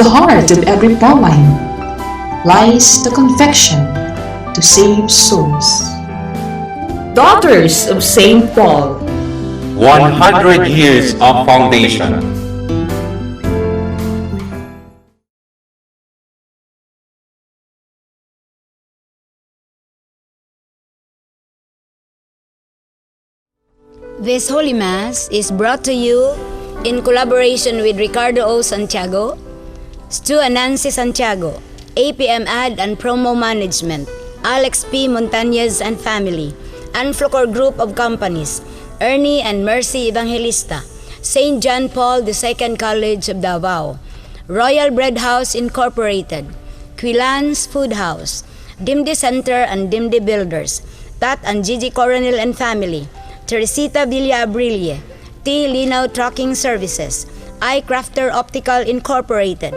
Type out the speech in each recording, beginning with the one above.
At the heart of every Pauline lies the conviction to save souls. Daughters of St. Paul. 100 years of foundation. This Holy Mass is brought to you in collaboration with Ricardo O. Santiago, Stu and Nancy Santiago, APM Ad and Promo Management, Alex P. Montañez and Family, Anflocor Group of Companies, Ernie and Mercy Evangelista, St. John Paul II College of Davao, Royal Bread House Incorporated, Quilan's Food House, Dimdi Center and Dimdi Builders, Tat and Gigi Coronel and Family, Teresita Villa Abrilie, T. Linaw Trucking Services, iCrafter Optical Incorporated,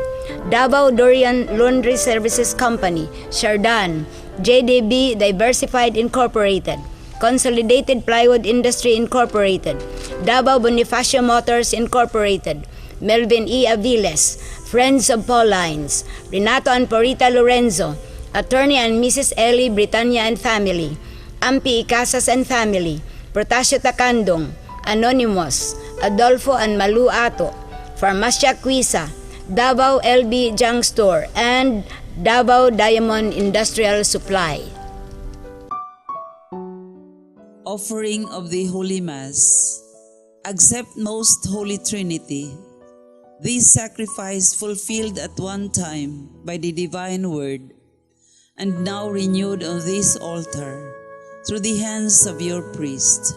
Davao Durian Laundry Services Company, Shardan, JDB Diversified Incorporated, Consolidated Plywood Industry Incorporated, Davao Bonifacio Motors Incorporated, Melvin E. Aviles, Friends of Paulines, Renato and Porita Lorenzo, Attorney and Mrs. Ellie Britannia and Family, Ampi Icasas and Family, Protasio Takandong, Anonymous, Adolfo and Malu Ato, Farmacia Quisa, Davao LB Junk Store, and Davao Diamond Industrial Supply. Offering of the Holy Mass. Accept, Most Holy Trinity, this sacrifice fulfilled at one time by the Divine Word, and now renewed on this altar through the hands of your priest.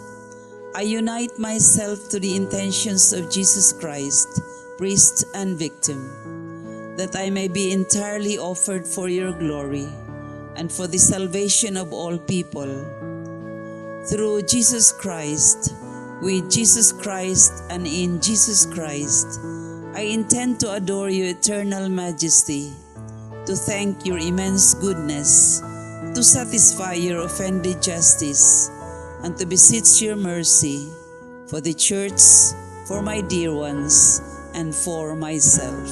I unite myself to the intentions of Jesus Christ, priest and victim, that I may be entirely offered for your glory and for the salvation of all people. Through Jesus Christ, with Jesus Christ, and in Jesus Christ, I intend to adore your eternal majesty, to thank your immense goodness, to satisfy your offended justice, and to beseech your mercy for the church, for my dear ones, and for myself.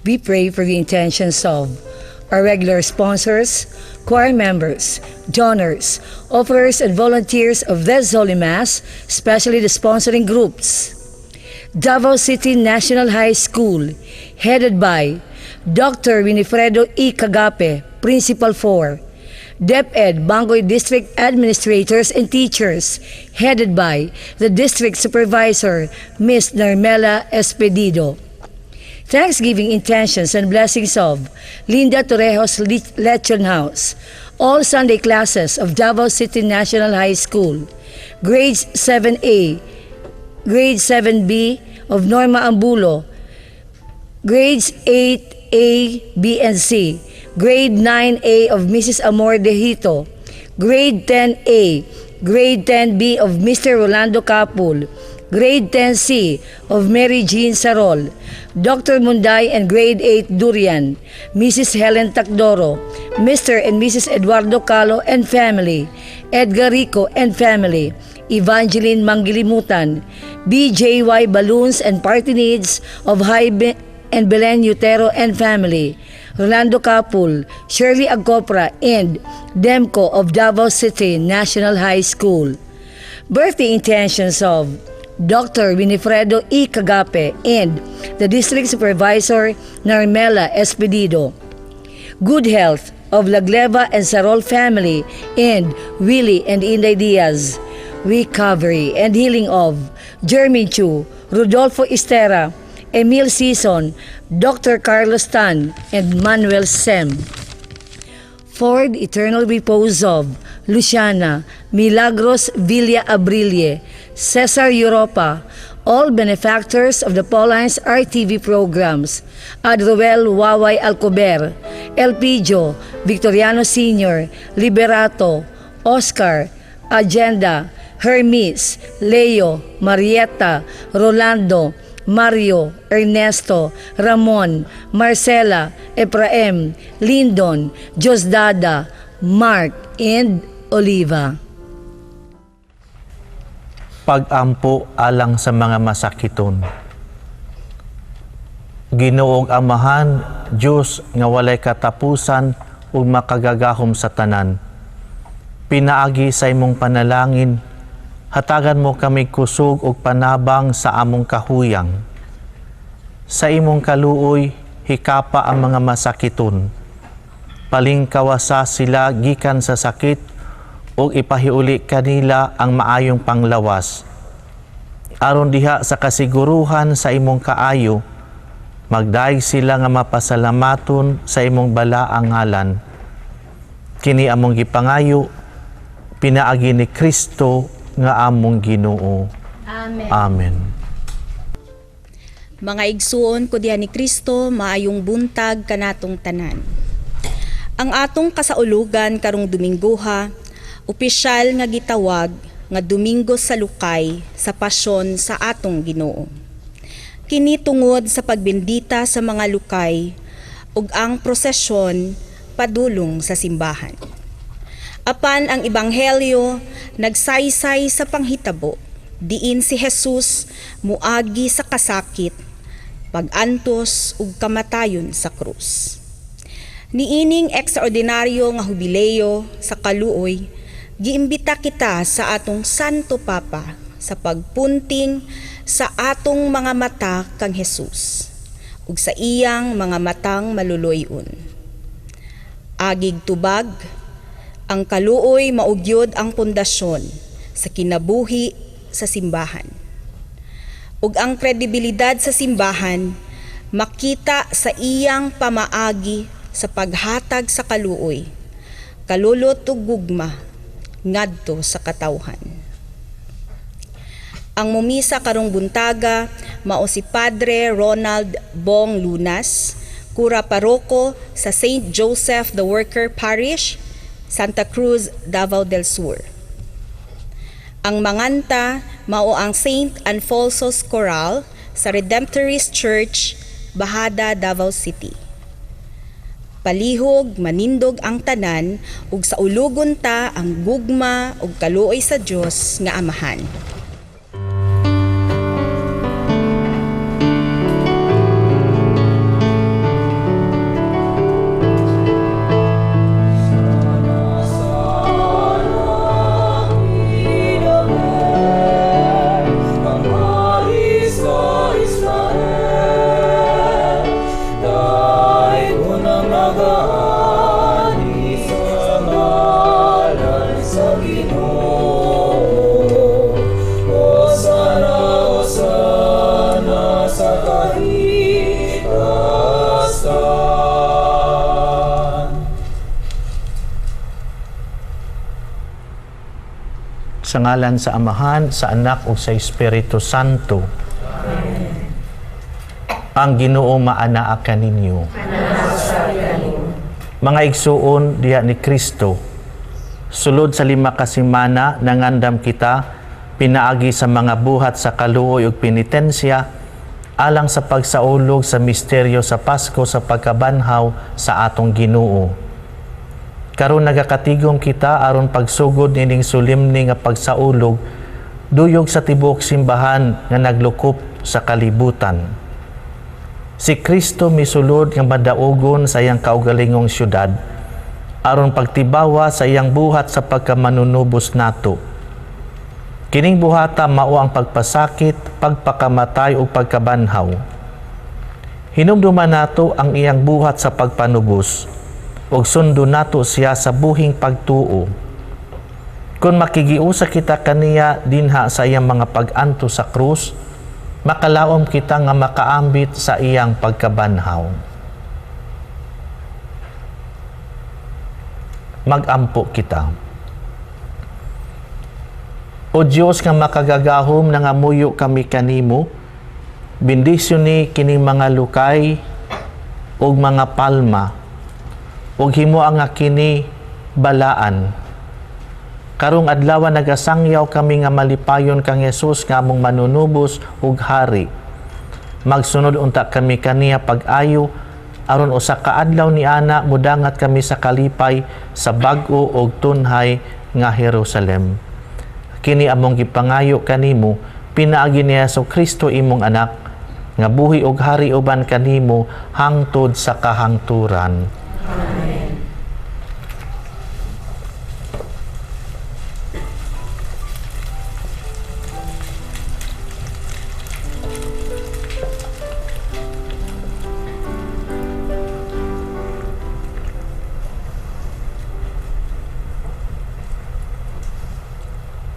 We pray for the intentions of our regular sponsors, choir members, donors, offerers, and volunteers of this Holy Mass, especially the sponsoring groups. Davao City National High School, headed by Dr. Winifredo E. Cagape, Principal 4. DepEd Bangoy District Administrators and Teachers, headed by the District Supervisor, Ms. Narmela Espedido. Thanksgiving intentions and blessings of Linda Torrijos Lechon House, all Sunday classes of Davao City National High School, grades 7A, grade 7B of Norma Ambulo, grades 8A, B, and C, grade 9A of Mrs. Amor Dehito, grade 10A, grade 10B of Mr. Rolando Capul, grade 10C of Mary Jean Sarol, Dr. Munday and grade 8 Durian, Mrs. Helen Takdoro, Mr. and Mrs. Eduardo Calo and family, Edgar Rico and family, Evangeline Mangilimutan, BJY Balloons and Party Needs of High and Belen Utero and family, Rolando Capul, Shirley Agcopra, and Demco of Davao City National High School. Birthday intentions of Dr. Winifredo E. Cagape and the District Supervisor Narmela Espedido. Good health of Lagleva and Sarol family and Willie and Inday Diaz. Recovery and healing of Jeremy Chu, Rodolfo Estera, Emil Sison, Dr. Carlos Tan, and Manuel Sem. For the eternal repose of Luciana, Milagros Villa Abrilie, Cesar Europa, all benefactors of the Paulines RTV programs, Adroel Waway Alcober, Elpidio, Victoriano Sr., Liberato, Oscar, Agenda, Hermes, Leo, Marietta, Rolando, Mario, Ernesto, Ramon, Marcela, Ephraim, Lindon, Josdada, Mark, and Oliva. Pag-ampo alang sa mga masakiton. Ginoong Amahan, Dios nga walay katapusan ug makagagahom sa tanan. Pinaagi sa imong panalangin, hatagan mo kami kusog ug panabang sa among kahuyang. Sa imong kaluoy, hikapa ang mga masakiton. Palingkawasa sila gikan sa sakit ug ipahiuli kanila ang maayong panglawas. Aron diha sa kasiguruhan sa imong kaayo, magdaig sila nga mapasalamaton sa imong balaang ngalan. Kini among gipangayo, pinaagi ni Kristo nga among Ginoo. Amen. Amen. Mga igsuon ko diha ni Kristo, maayong buntag kanatong tanan. Ang atong kasaulugan karong Dominggoha, opisyal nga gitawag nga Domingo sa Lukay sa Pasyon sa atong Ginoo. Kini tungod sa pagbendita sa mga lukay ug ang prosesyon padulong sa simbahan. Apan ang ebanghelyo nagsaysay sa panghitabo, diin si Jesus muagi sa kasakit, pagantos ug kamatayon sa krus. Niining ekstraordinaryo nga hubileyo sa kaluoy, giimbita kita sa atong Santo Papa sa pagpunting sa atong mga mata kang Jesus ug sa iyang mga matang maluluy-on. Agig tubag, ang kaluoy mao gyud ang pundasyon sa kinabuhi sa simbahan. Ug ang kredibilidad sa simbahan makita sa iyang pamaagi sa paghatag sa kaluoy, kalulot ug gugma ngadto sa katawhan. Ang mumisa karong buntaga mao si Padre Ronald Bong Lunas, kura paroko sa St. Joseph the Worker Parish, Santa Cruz, Davao del Sur. Ang manganta mao ang St. Alfonso's Choral sa Redemptorist Church, Bahada, Davao City. Palihog manindog ang tanan ug saulugon ta ang gugma ug kaluoy sa Dios nga Amahan. Sa ngalan sa Amahan, sa Anak ug sa Espiritu Santo. Amen. Ang Ginoo maanaa kaninyo. Mga igsuon diha ni Kristo, sulod sa 5 ka semana nangandam kita pinaagi sa mga buhat sa kaluoy ug penitensya alang sa pagsaulog sa misteryo sa Pasko sa pagkabanhaw sa atong Ginoo. Karon nagakatigom kita aron pagsugod nining solemne nga pagsaulog duyog sa tibuok simbahan nga naglukop sa kalibutan. Si Kristo misulod nga madaogon sa iyang kaugalingong syudad aron pagtibawa sa iyang buhat sa pagkamanunubos nato. Kining buhata mao ang pagpasakit, pagpakamatay ug pagkabanhaw. Hinumduman nato ang iyang buhat sa pagpanubos ug sundo nato siya sa buhing pagtuo. Kung makigiusa kita kaniya dinha sa iyang mga pag-anto sa krus, makalaom kita nga makaambit sa iyang pagkabanhaw. Magampo kita. O Dios nga makagagahom, nangamuyo kami kanimo, bendisyon ni kining mga lukay ug mga palma, ug himo ang kini balaan. Karong adlaw nagasangyaw kami nga malipayon kang Hesus nga among manunubos ug hari. Magsunod unta kami kaniya pag-ayo aron usa ka adlaw ni ana mudangat kami sa kalipay sa bag-o og tunhay nga Jerusalem. Kini among gipangayo kanimo pinaagi ni Hesus Kristo imong anak nga buhi og hari uban kanimo hangtod sa kahangturan. Amen.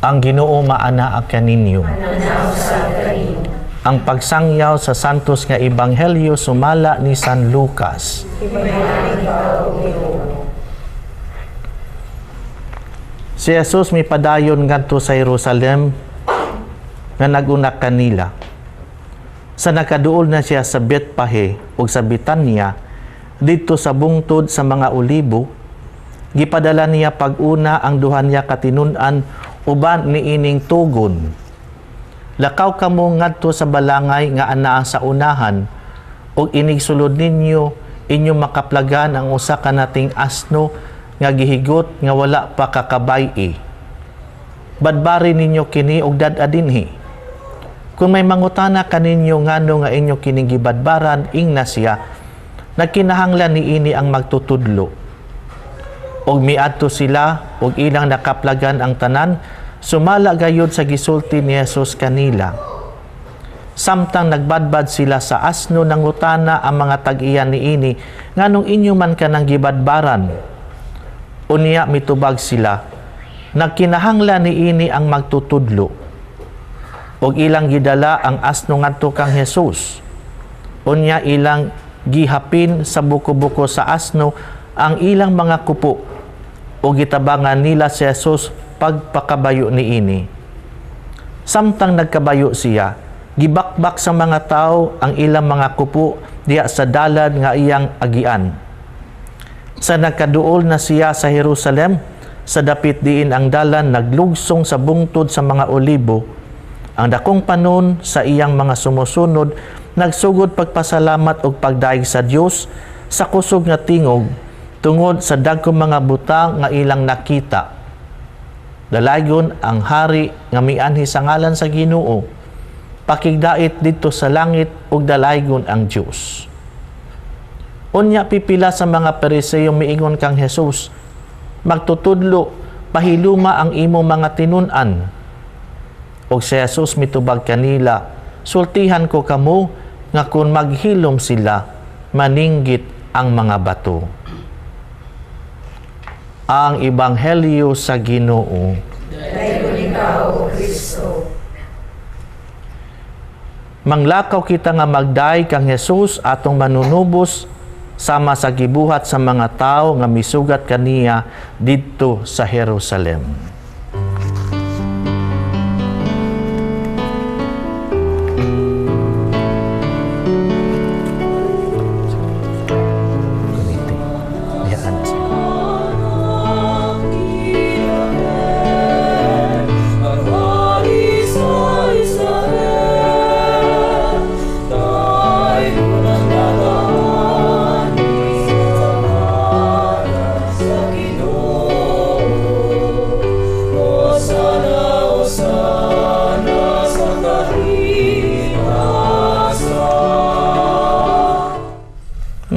Ang Ginoo maanaa kaninyo. Ang pagsangyaw sa Santos nga Ebanghelyo sumala ni San Lucas. Si Jesus mipadayon ngadto sa Jerusalem nga naguna kanila. Sa nakaduol na siya sa Betpahe ug sa Betania, didto sa bungtod sa mga olibo, gipadala niya pag-una ang duha niya katinun-an uban niining tugon. Lakaw kamo ngadto sa balangay nga anaa sa unahan, ug inig sulod ninyo inyong makaplagan ang usa ka nating asno nga gihigot nga wala pa kakabay-i. Badbari ninyo kini og dad-a dinhi. Kung may mangutana kaninyo ngano nga inyo kining gibadbaran, ingna siya, nagkinahanglan niini ang magtutudlo. Og miadto sila og ilang nakaplagan ang tanan, sumala gayud sa gisulti ni Jesus kanila. Samtang nagbadbad sila sa asno, nangutana ang mga tag-iya niini, nganong inyo man kanang gibadbaran? Unya mitubag sila, nagkinahanglan niini ang magtutudlo. Og ilang gidala ang asno ngadto kang Jesus. Unya ilang gihapin sa buko-buko sa asno ang ilang mga kupo, og gitabangan nila si Jesus pagpakabayo niini. Samtang nagkabayo siya, gibakbak sa mga tao ang ilang mga kupo diha sa dalan nga iyang agian. Sa nagkaduol na siya sa Jerusalem, sa dapit diin ang dalan naglugsong sa bungtod sa mga olibo, ang dakong panon sa iyang mga sumusunod nagsugod pagpasalamat og pagdaig sa Dios sa kusog nga tingog tungod sa dagkong mga butang nga ilang nakita. Dalaygon ang hari nga mianhi sa ngalan sa Ginoo, pakigdait didto sa langit ug dalaygon ang Dios. Unya pipila sa mga Pariseo miingon kang Jesus, magtutudlo, pahiluma ang imong mga tinun-an. Og si Jesus mitubag kanila, sultihan ko kamo nga kun maghilom sila, maninggit ang mga bato. Ang Ebanghelyo sa Ginoo. Dayon ikaw, O Kristo. Manglakaw kita nga magday kang Jesus atong manunubos sama sa gibuhat sa mga tao nga misugat kaniya didto sa Jerusalem.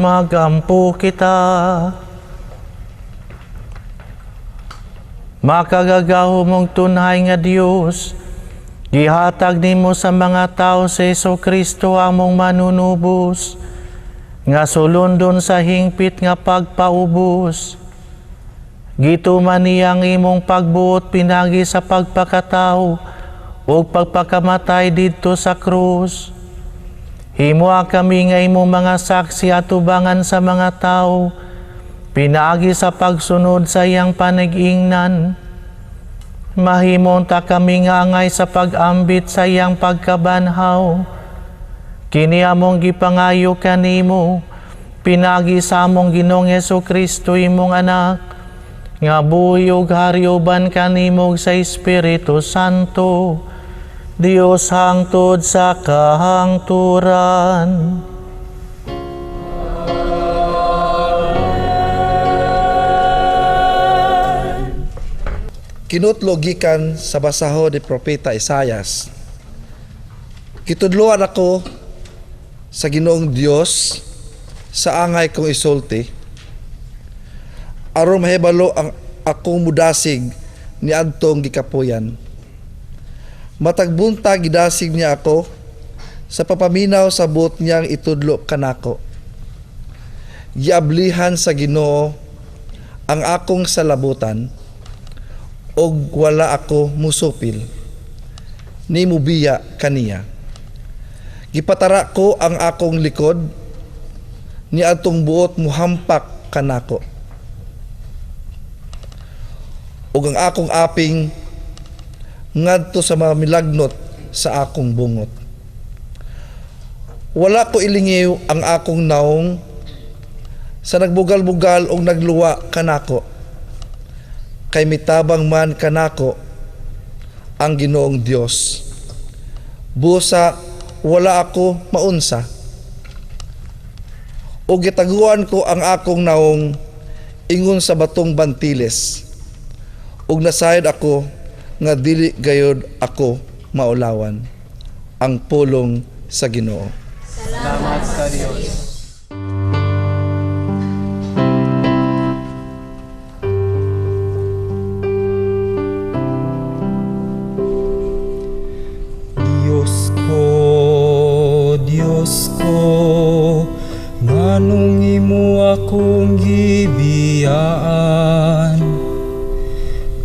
Magampo kita. Makagagaho mong tunay nga Dios, gihatag nimo sa mga tao sa Jesucristo among manunubos, nga sulundon sa hingpit nga pagpaubos. Gituman niya ang imong pagbuot pinagi sa pagpakatao ug pagpakamatay didto sa krus. Himoa kami nga imong mga saksi atubangan sa mga tao, pinaagi sa pagsunod sa iyang panag-ingnan. Mahimong ta kami nga angay sa pag-ambit sa iyang pagkabanhaw. Kini among gipangayo kanimo, pinaagi sa among Ginoong Hesukristo imong anak, nga buhi ug hari uban kanimo sa Espiritu Santo, Dios hangtod sa kahangturan. Amen. Kinutlo gikan sa basaho ni Propeta Isayas. Kitudloan ako Sa Ginoong Dios sa angay kong isulti, aron mahibalo ang akong mudasig ni adtong gikapuyan. Matag buntag gidasig niya ako sa papaminaw sa buot niyang itudlo kanako. Giablihan sa Ginoo ang akong salabutan ug wala ako musupil ni mubiya kaniya. Gipatara ko ang akong likod ni atong buot muhampak kanako. Ug ang akong aping ngadto sa mga milagnot sa akong bungot. Wala ko ilingiw ang akong naong sa nagbugal-bugal og nagluwa kanako. Kay mitabang man kanako ang Ginoong Dios. Busa wala ako maunsa. O gitaguan ko ang akong naong ingon sa batong bantiles. Ug nasayod ako nga dili gayod ako maulawan. Ang pulong sa Ginoo. Salamat sa Dios. Diyos ko, Diyos ko, nganong imo akong gibiyaan?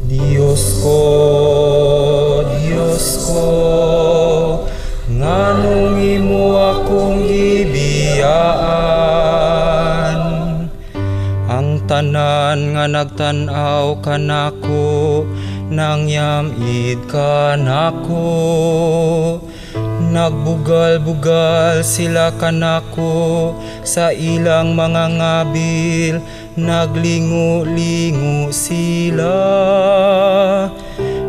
Diyos ko, Diyos ko, nganong imo akong gibiyaan? Ang tanan nga nagtan-aw kanako, nangyamid kanako. Nagbugal-bugal sila kanako sa ilang mga ngabil, naglingu-lingu sila.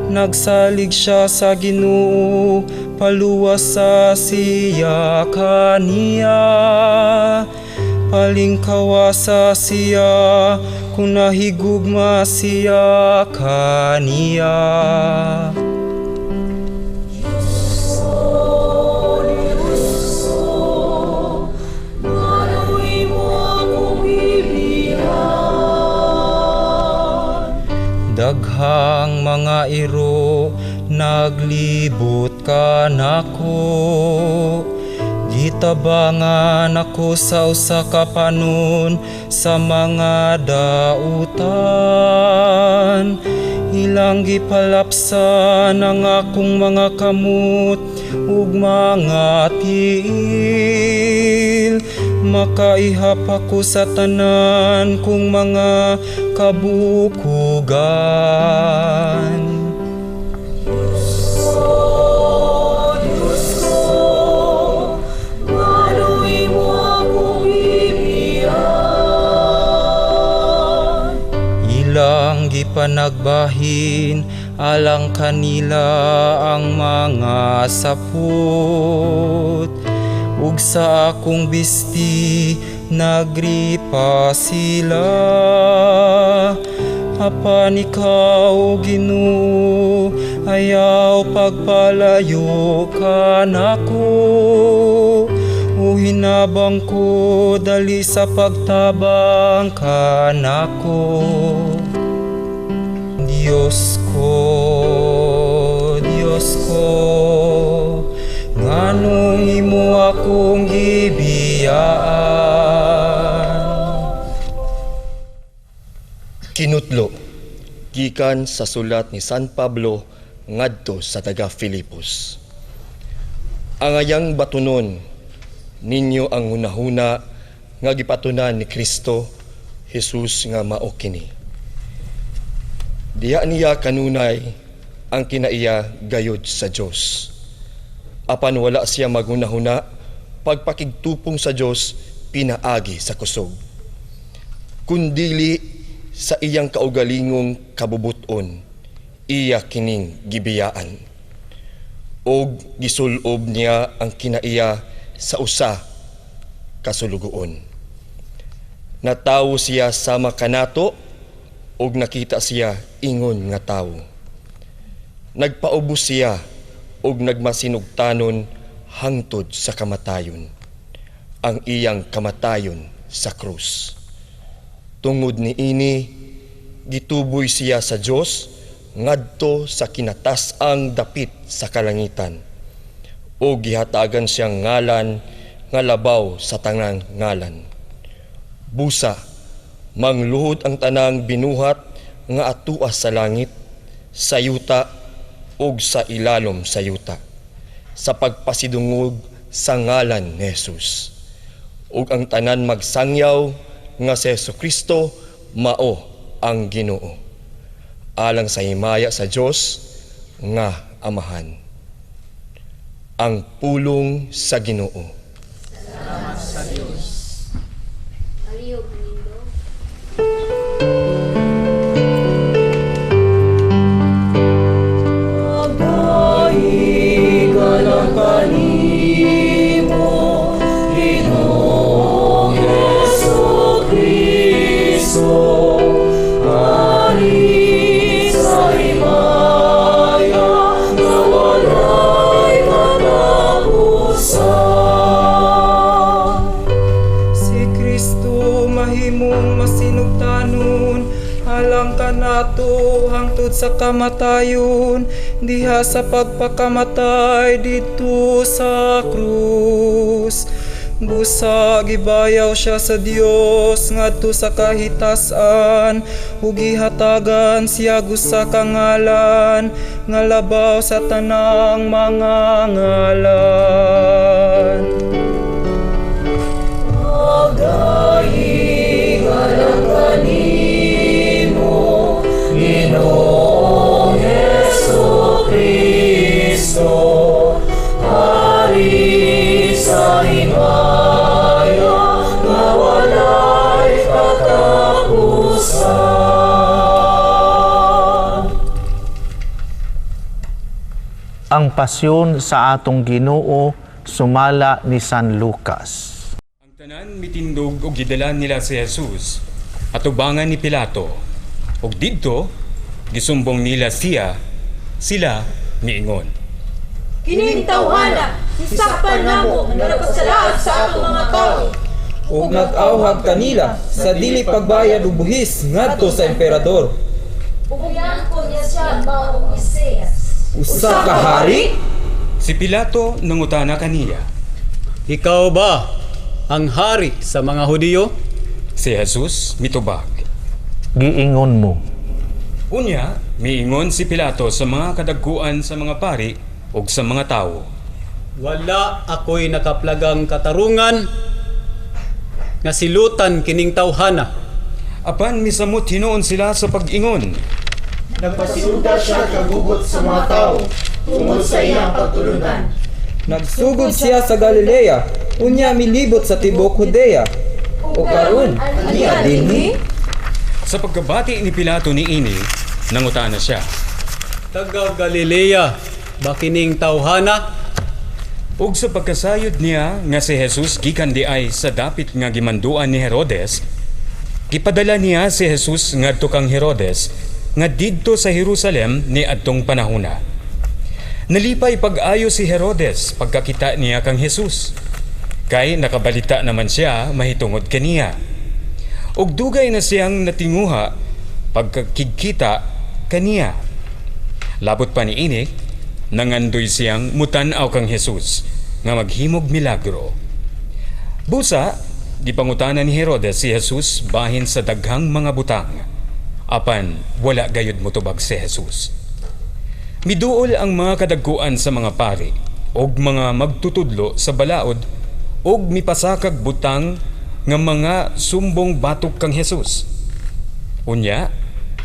Nagsalig siya sa Ginoo, paluwas sa siya kaniya. Palingkawasa siya, kung nahigugma siya kaniya. Daghang mga iro naglibot kanako, gitabangan ako sa usa ka panon sa mga dautan. Ilang gipalapsan ang akong mga kamot ug mga tiil. Makaihap ako sa tanan kong mga kabukugan. Diyos ko, nganong imo akong gibiyaan? Ilang gipanagbahin alang kanila ang mga sapot, ug sa akong bisti nagripa sila. Apan ikaw, Ginoo, ayaw pagpalayo kanako. O hinabang ko, dali sa pagtabang kanako. Diyos ko, Diyos ko, nganong imo akong gibiyaan? Kinutlo gikan sa sulat ni San Pablo ngadto sa taga Filipos. Angayang batunon ninyo ang hunahuna nga gipatunan ni Kristo Jesus nga mao kini. Diha niya kanunay ang kinaiya gayod sa Dios. Apan wala siya maghunahuna pagpakigtupong sa Dios pinaagi sa kusog, kundili sa iyang kaugalingong kabubuton iya kining gibiyaan. Og gisulob niya ang kinaiya sa usa kasulugoon. Natawo siya sama kanato og nakita siya ingon nga tawo. Nagpaubos siya og nagmasinugtanon hangtod sa kamatayon. ang iyang kamatayon sa krus. Tungod niini, gituboy siya sa Dios ngadto sa kinatas-ang dapit sa kalangitan ug gihatagan siyang ngalan nga labaw sa tanang ngalan. Busa, mangluhod ang tanang binuhat nga atua sa langit, sa yuta ug sa ilalom sa yuta, sa pagpasidungog sa ngalan ni Jesus. Ug ang tanan magsangyaw nga si Hesukristo mao ang Ginoo. Alang sa himaya sa Dios nga Amahan. Ang pulong sa Ginoo. Salamat sa Dios. Palihog manindog. Pagdaig alang kanimo, Ginoong Hesukristo, Hari sa himaya nga walay katapusan. Si Kristo mahimong masinugtanon alang kanato hangtod sa kamatayon, diha sa pagpakamatay didto sa krus. Busa gibayaw siya sa Dios ngadto sa kahitasan ug gihatagan siya usa ka ngalan nga labaw sa tanang mga ngalan. Pagdaig alang kanimo, Ginoong Hesukristo, Hari sa himaya nga walay katapusan. Ang pasyon sa atong Ginoo sumala ni San Lucas. Ang tanan mitindog og gidala nila si Jesus atubangan ni Pilato. Ug didto gisumbong nila siya, sila miingon. Kining tawhana, gisakpan namo nga nagpasalaot sa atong mga tawo. Ug nag-awhag kanila sa dili pagbayad og buhis ngadto sa emperador. Ug giangkon niya siya maong Mesiyas. Usa ka hari? Si Pilato nangutana kaniya. Ikaw ba ang hari sa mga Hudiyo? Si Jesus mitubag. Giingon mo. Unya, miingon si Pilato sa mga kadagkuan sa mga pari ug sa mga tawo. Wala ako'y nakaplagang katarungan nga silutan kining tawhana. Apan misamot hinuon sila sa pag-ingon. Nagpasiuda siya kagugot sa mga tao tungod sa iyang pagtulunan. Nagsugod siya sa Galilea, unya milibot sa tibuok Judea. O karon, ania dinhi? Sa pagkabati ni Pilato niini, nangutana siya. Taga Galilea ba kining tawhana? Ug sa pagkasayod niya nga si Jesus gikan diay sa dapit nga gimanduan ni Herodes, gipadala niya si Jesus ngadto kang Herodes nga didto sa Jerusalem ni adtong panahona. Nalipay pag-ayo si Herodes pagkakita niya kang Jesus. Kay nakabalita naman siya mahitungod kaniya. Ug dugay na siyang natinguha pagkakigkita kaniya. Labot pa niini, nangandoy siyang mutan-aw kang Jesus nga maghimog milagro. Busa, gipangutana ni Herodes si Jesus bahin sa daghang mga butang. Apan wala gayud motubag si Jesus. Miduol ang mga kadagkuan sa mga pari og mga magtutudlo sa balaod og mipasakag butang nga mga sumbong batok kang Jesus. Unya,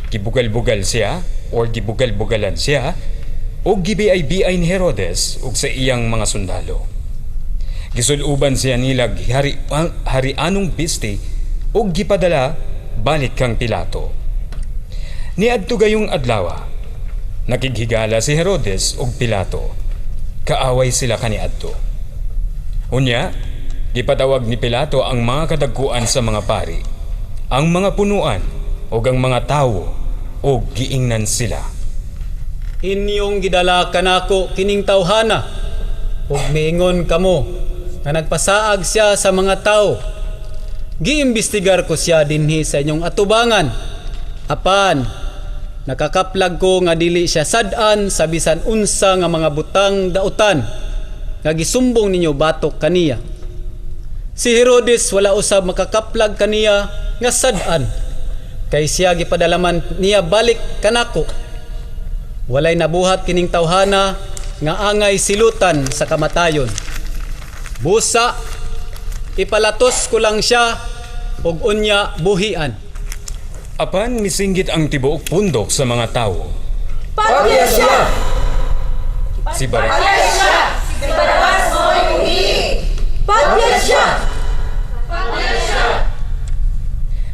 gibugal-bugal siya or gibugal-bugalan siya og gibiay-biay ni Herodes ug sa iyang mga sundalo. Gisuluban siya nilag harianong bisti ug gipadala balik kang Pilato. Niadto gayong adlawa, nakighigala si Herodes ug Pilato. Kaaway sila kaniadto. Unya, gipatawag ni Pilato ang mga kadagkuan sa mga pari, ang mga punuan ug ang mga tawo ug giingnan sila. Inyong gidala kanako kining tawhana ug miingon kamo nga nagpasaag siya sa mga tao. Giimbestigar ko siya dinhi sa inyong atubangan. Apan nakakaplag ko nga dili siya sad-an sa bisan unsa nga mga butang dautan nga gisumbong ninyo batok kaniya. Si Herodes wala usab makakaplag kaniya nga sad-an, kay siya gipadalaman niya balik kanako. Walay nabuhat kining tawhana nga angay silutan sa kamatayon. Busa, ipalatos ko lang siya ug unya buhian. Apan misinggit ang tibuok pundok sa mga tawo. Patya siya! Si Barabas. Patya siya! Si Barabas mo'y buhi! Patya siya! Patya siya!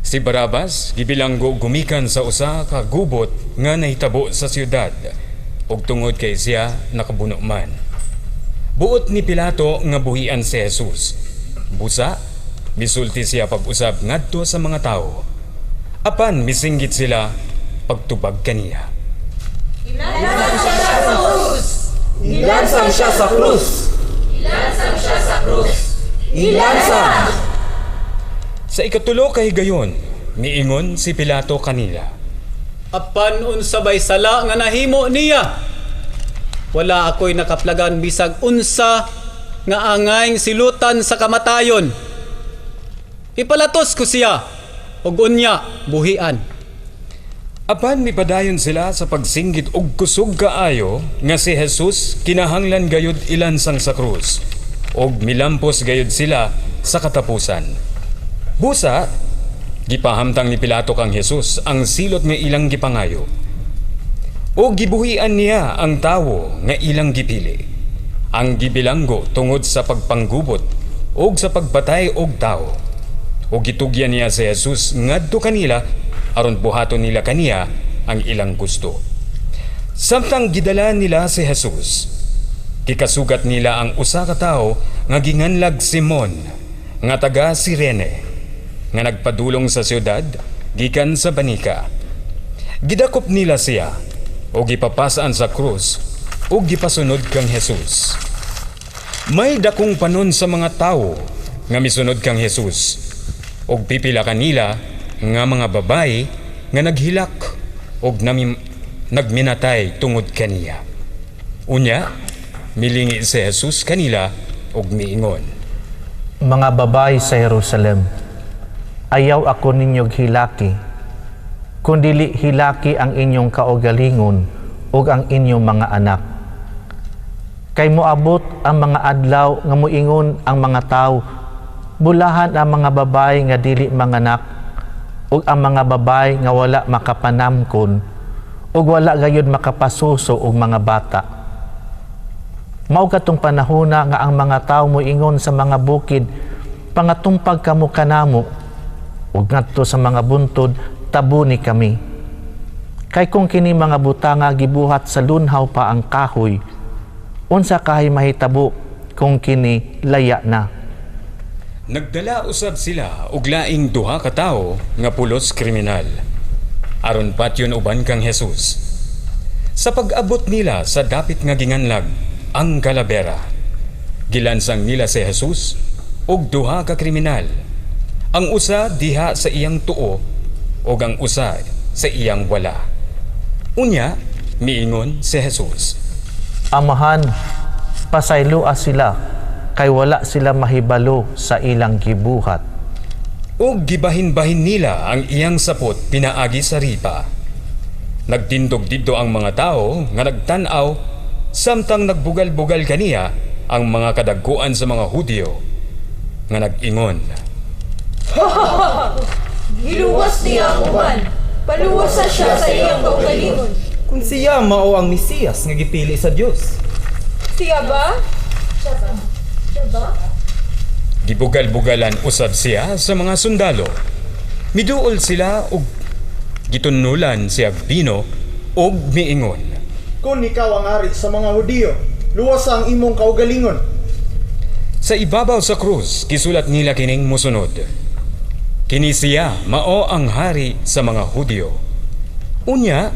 Si Barabas gibilanggo gumikan sa usa ka gubot nga nahitabo sa siyudad ug tungod kay siya nakabuno man. Buot ni Pilato nga buhian si Jesus. Busa, misulti siya pag-usab ngadto sa mga tawo. Apan misinggit sila pagtubag kaniya. Ilansang siya sa krus! Ilansang siya sa krus! Ilansang siya sa krus! Ilansang! Sa ikatulo kay gayon, miingon si Pilato kanila. Apan unsa bay sala nga nahimo niya? Wala ako'y nakaplagan bisag unsa nga angayng silutan sa kamatayon. Ipalatos ko siya ug unya buhian. Apan mipadayon sila sa pagsinggit og kusog kaayo nga si Jesus kinahanglan gayud ilansang sa krus ug milampos gayud sila sa katapusan. Busa, gipahamtang ni Pilato kang Jesus ang silot nga ilang gipangayo. O gibuhian niya ang tawo nga ilang gipili. Ang gibilanggo tungod sa pagpanggubot ug sa pagpatay og tawo. O gitugyan niya si Jesus ngadto kanila aron buhaton nila kaniya ang ilang gusto. Samtang gidala nila si Jesus, gikasugat nila ang usa ka tawo nga ginganlag Simon nga taga Sirene nga nagpadulong sa siyudad gikan sa banika. Gidakop nila siya o gipapasaan sa krus o gipasunod kang Jesus. May dakong panon sa mga tawo nga misunod kang Jesus og pipila kanila nga mga babayi nga naghilak og nagminatay tungod kaniya. Unya, milingi si Jesus kanila og miingon. Mga babayi sa Jerusalem, ayaw ako ninyog hilaki, kundili hilaki ang inyong kaugalingon ug ang inyong mga anak. Kay moabot ang mga adlaw nga moingon ang mga tawo, bulahan ang mga babayi nga dili manganak ug ang mga babayi nga wala makapanamkon ug wala gayud makapasuso og mga bata. Mao katong panahona nga ang mga tawo moingon sa mga bukid, pangatumpag kamo kanamo, ug ngadto sa mga buntod, tabuni kami. Kay kung kini mga butanga gibuhat sa lunhaw pa ang kahoy, unsa kahay mahitabo kung kini laya na? Nagdala usab sila og laing duha ka tawo nga pulos kriminal aron patyon uban kang Jesus. Sa pag-abot nila sa dapit nga ginganlag ang Kalabera, gilansang nila si Jesus og duha ka kriminal. Ang usa diha sa iyang tuo ug ang usa sa iyang wala. Unya, miingon si Jesus. Amahan, pasayloa sila, kay wala sila mahibalo sa ilang gibuhat. Ug gibahin-bahin nila ang iyang sapot pinaagi sa ripa. Nagtindog didto ang mga tao nga nagtan-aw samtang nagbugal-bugal kaniya ang mga kadagkuan sa mga Hudyo nga nag-ingon. Giluwas niya ang uban. Paluwasa siya sa iyang kaugalingon. Kung siya mao ang Mesiyas nga gipili sa Dios. Siya ba? Siya ba? Siya ba? Gibugal-bugalan usab siya sa mga sundalo. Miduol sila og gitunulan siya bino og miingon. Kung ikaw ang ari sa mga Hudiyo, luwas ang imong kaugalingon. Sa ibabaw sa krus, gisulat nila kining mosunod. Kini siya mao ang hari sa mga Hudyo. Unya,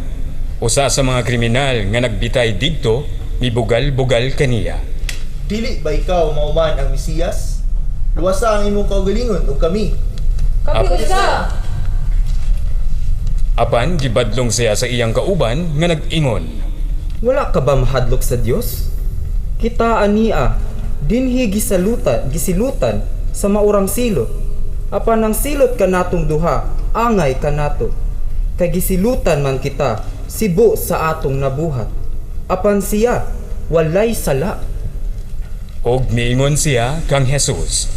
usa sa mga kriminal nga nagbitay didto, mibugal-bugal kaniya. Dili ba ikaw mao man ang Mesiyas? Luwasa ang imong kaugalingon ug kami. Kami usa! Apan gibadlong siya sa iyang kauban nga nag-ingon, Wala ka ba mahadlok sa Dios? Kita ania dinhi gisalutan, gisilutan sa maurang silot. Apan ang silot kanatong duha, angay kanato. Kay gisilutan man kita sibo sa atong nabuhat. Apan siya walay sala. Og miingon siya kang Jesus,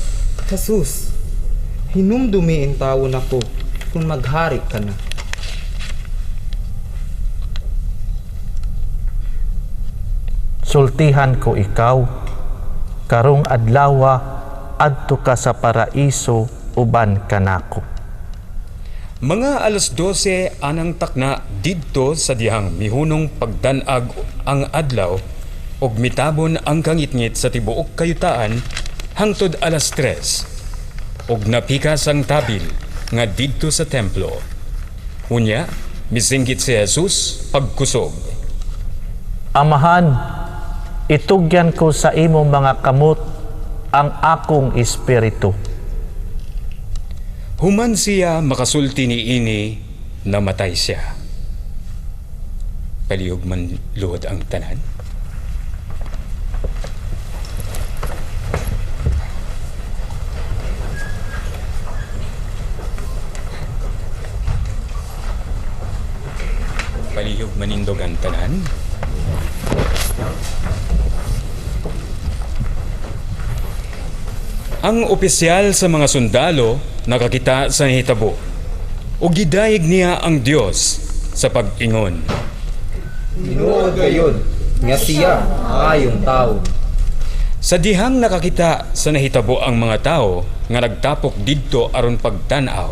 Jesus, hinumdumi intawon ako kung maghari ka na. Sultihan ko ikaw, karong adlawa adto ka sa paraiso uban kanako. Mga 12:00 anang takna didto sa dihang mihunong pagdan-ag ang adlaw ug mitabon ang kangitngit sa tibuok kayutaan hangtod 3:00, ug napikas ang tabil nga didto sa templo. Unya misinggit si Jesus pagkusog. Amahan, itugyan ko sa imong mga kamot ang akong espiritu. Human siya makasulti niini, namatay siya. Palihog man luhod ang tanan. Palihog manindog ang tanan. Ang opisyal sa mga sundalo nakakita sa nahitabo ug gidayeg niya ang Dios sa pag-ingon. Tinuod gayud nga siya maayong tawo. Sa dihang nakakita sa nahitabo ang mga tao nga nagtapok didto aron pagtan-aw,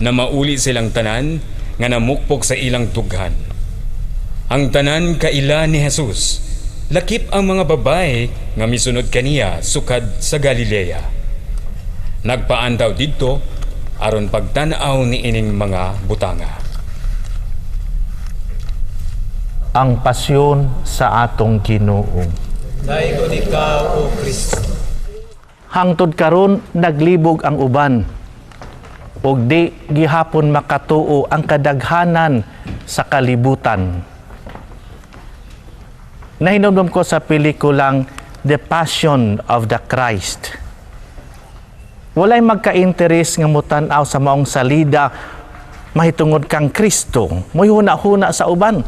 na mauli silang tanan nga namukpok sa ilang dughan. Ang tanan kaila ni Jesus, lakip ang mga babae nga misunod kaniya sukad sa Galilea. Nagpaandaw didto aron pagtan-aw ni ining mga butanga. Ang pasyon sa atong Ginoo. Daigon ikaw, O Kristo. Hangtod karon naglibog ang uban, ug di gihapon makatuo ang kadaghanan sa kalibutan. Nahinumdum ko sa pelikulang The Passion of the Christ. Walay magka-interes nga mutan-aw sa maong salida mahitungod kang Kristo, moy huna-huna sa uban.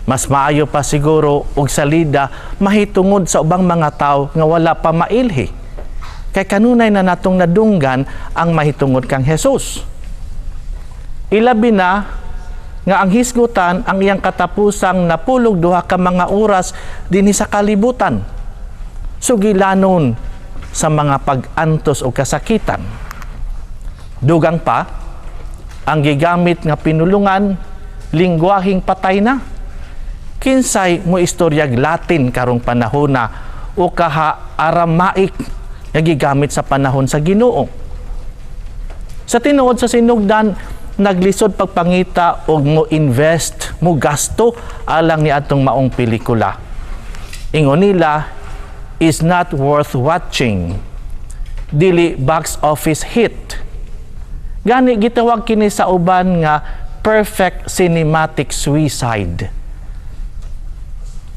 Mas maayo pa siguro og salida mahitungod sa ubang mga tao nga wala pa mailhi. Kay kanunay na natong nadunggan ang mahitungod kang Jesus. Ilabi na nga ang hisgutan ang iyang katapusang napulog duha ka mga oras dinhi sa kalibutan. Sugilanon sa mga pag-antos o kasakitan. Dugang pa, ang gigamit nga pinulungan, lingwaheng patay na. Kinsay mo istoryag Latin karong panahona o kaha Aramaic nga gigamit sa panahon sa Ginoo. Sa tinuod sa sinugdan, naglisod pagpangita og mo invest, mo gasto alang ni atong maong pelikula. Ingon nila, is not worth watching. Dili box office hit. Gani gitawag kini sa uban nga perfect cinematic suicide.